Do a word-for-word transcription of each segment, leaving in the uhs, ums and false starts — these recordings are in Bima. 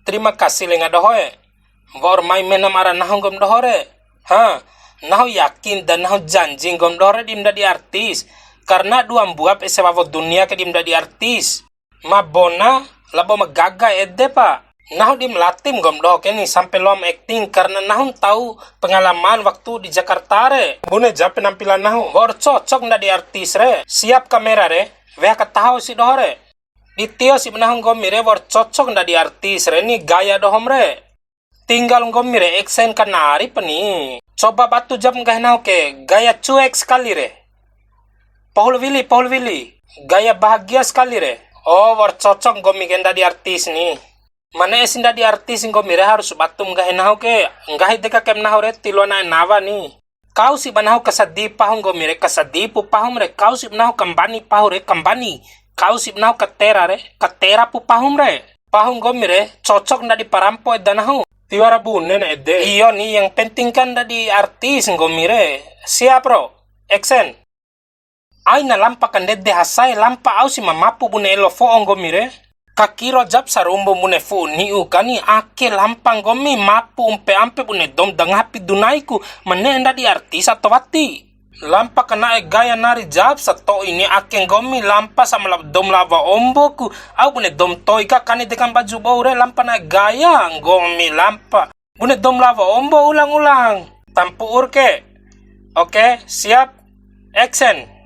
Terima kasih lenga doho e. Wa'ur mai menam ara nahu nggom doho re. Ha, nahu yakin dan nahu janji nggom doho re di ma ndadi artis. Karena dua mbuap ese wawo dunia ke di ma ndadi artis. Ma bona, labo ma gaga ede pa. Nahu di ma latim nggom doho ke ni sampe loam acting karena nahu ntau pengalaman waktu di Jakarta re. Bune ja penampilan nahu, wa'ur cocok ndadi artis re. Siap kamera re, weha kataho si doho re. Di tio si ba nahu nggomi re, wa'ur cocok ndadi artis re ni gaya dohom re. Tinggal nggomi re, action kanari pa ni. Coba batu jap nggahi nahu ke, gaya cuek sekali re. Pohol wili, pohol wili. Gaya bahagia sekali re. Oh, wa'ur cocok nggomi ke ndadi artis ni. Ma ne'e si ndadi artis nggomi re harus batu nggahi nahu ke. Nggahi deka kaim nahu re, tiloa na'e nawa ni. Kau si ba nahu kasadi pahu nggomi re, kasadi pu pahum re. Kau si ba nahu kambani pahu re, kambani. Kau si ba nahu katera re, katera pu pahum re. Pahu nggomi re, cocok ndadi parampo eda nahu. Tiwara bune na ede. Iyo ni, yang penting kan ndadi artis nggomi re. Siap, bro. Action. Aina lampa kandede hasae, lampa au si ma mapu bune elo fo'o nggomi re. Kakiro jap sarumbu bune fu'u ni'u kani ake lampa nggomi mapu umpe ampe bune dou ma da ngaha pidu naiku, ma ne'e ndadi artis ato wati. Lampa kana'e gaya nari jap sato'i ni ake nggomi lampa sama la-, dou ma lawa omboku, au bune dou ma to'i ka kani dekan baju bou re lampa na'e gaya nggomi lampa. Bune dou ma lawa ombo ulang-ulang. Tampu'ur ke. Oke, siap. Action.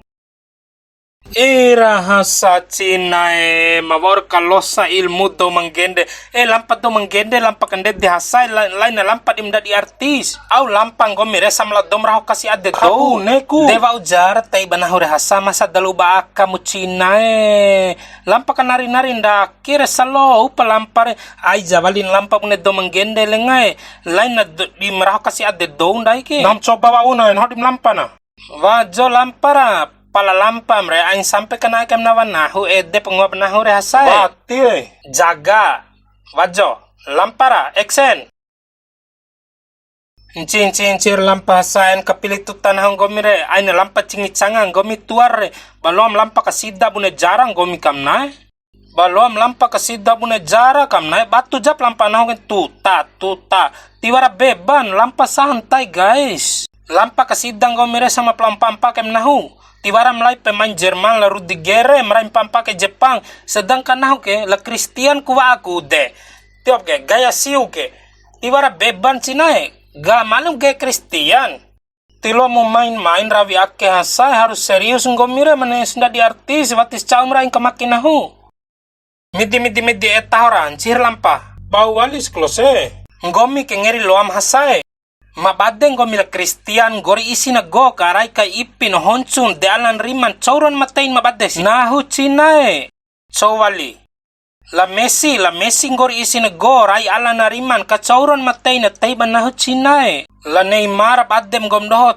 Ira hasa cina e, ma wa'ur kalosa ilmu dou ma nggende. Eh, lampa dou ma nggende, lampa kandede hasa e, la-, laina lampa di ma ndadi artis. Au lampa nggomi re sama la dou ma raho kasi ade dou. Kabune ku. De wa'u jara tei ba nahu re hasa masa dalu ba aka mu cina e. Lampa kanari-nari ndake re salo upa lampa re. Ai ja walin lampa bune dou ma nggende lenga e. Laina d-, di ma raho kasi ade dou ndai ke. Nam coba wa'u na, nahu di ma lampa na. Wajo lampa ra, pala lampam re, ain sampe kana'e kaim nawa nahu, ede pa ngoa ba nahu re hasa e. Wati e. Jaga. Wajo. Lampa ra, action. Nci, nci, ncir lampa hasa ain kapili tuta nahu nggomi re, ain lampa cingi canga nggomi tuar re, ba loam lampa kasida bune jara nggomi kaim na'e. Ba loam lampa kasida bune jara kaim na'e, batu jap lampa nahu ke tuta, tuta. Tiwara beban, lampa santai, guys. Lampa kasida nggomi re sama pala mpa-mpa kaim nahu. Tiwara ma lai pemain Jerman la Rudiger re, ma rai mpa-mpa kai Jepang. Sedangkan nahu ke, la Christian ku wa'aku de. Tiop ke, gaya siu ke. Tiwara beban cina e. Ga malum ke Christian. Tiloamu main-main rawi ake hasa e, harus serius nggomi re, ma ne'e si ndadi artis, wati si ca'um ra ain kamaki nahu. Midi, midi, midi, e taho ra, ncihir lampa. Bau wali si klose. Nggomi ke ngeri loam hasa e. Ma bade nggomi la Christian, nggori isi na go, ka rai kai ipi na honcun, de alan riman, cou ron ma tein ma bade si. Nahu cina e. Cou wali. La Messi, la Messi nggori isi na go, rai ala na riman, ka cou ron ma tei na tei ba nahu cina e. La Neymar badem nggom doho,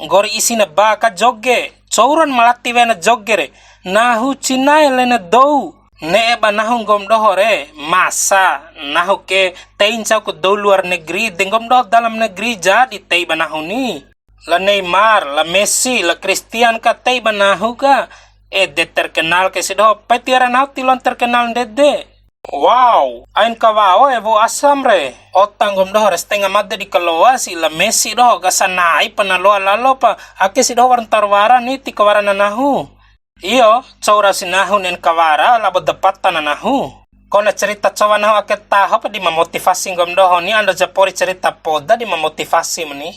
nggori isi na ba ka joge, cou ron ma lati wea na joge re, nahu cina e lena dou. Ne'e ba nahu nggom doho re, masa, nahu ke tei ncau ku dou luar negeri, de nggom doho dalam negeri jadi tei ba nahu ni. La Neymar, la Messi, la Christian ka tei ba nahu ka. Ede terkenal ke si doho, pai tiwara nahu tiloan terkenal ndede. Wow, ain kawao e wou asam re. Ota nggom doho re setengah made di kaloa si la Messi doho ka sanai pa na loa lalo pa. Ake si doho wara ntar wara niti kawara na nahu. Iyo, cou ra si nahu ne'en kawara labo dapata na nahu. Kone cerita cowa nahu ake taho pa di mamotivasi nggom doho ni ando japori cerita poda di mamotivasi meni.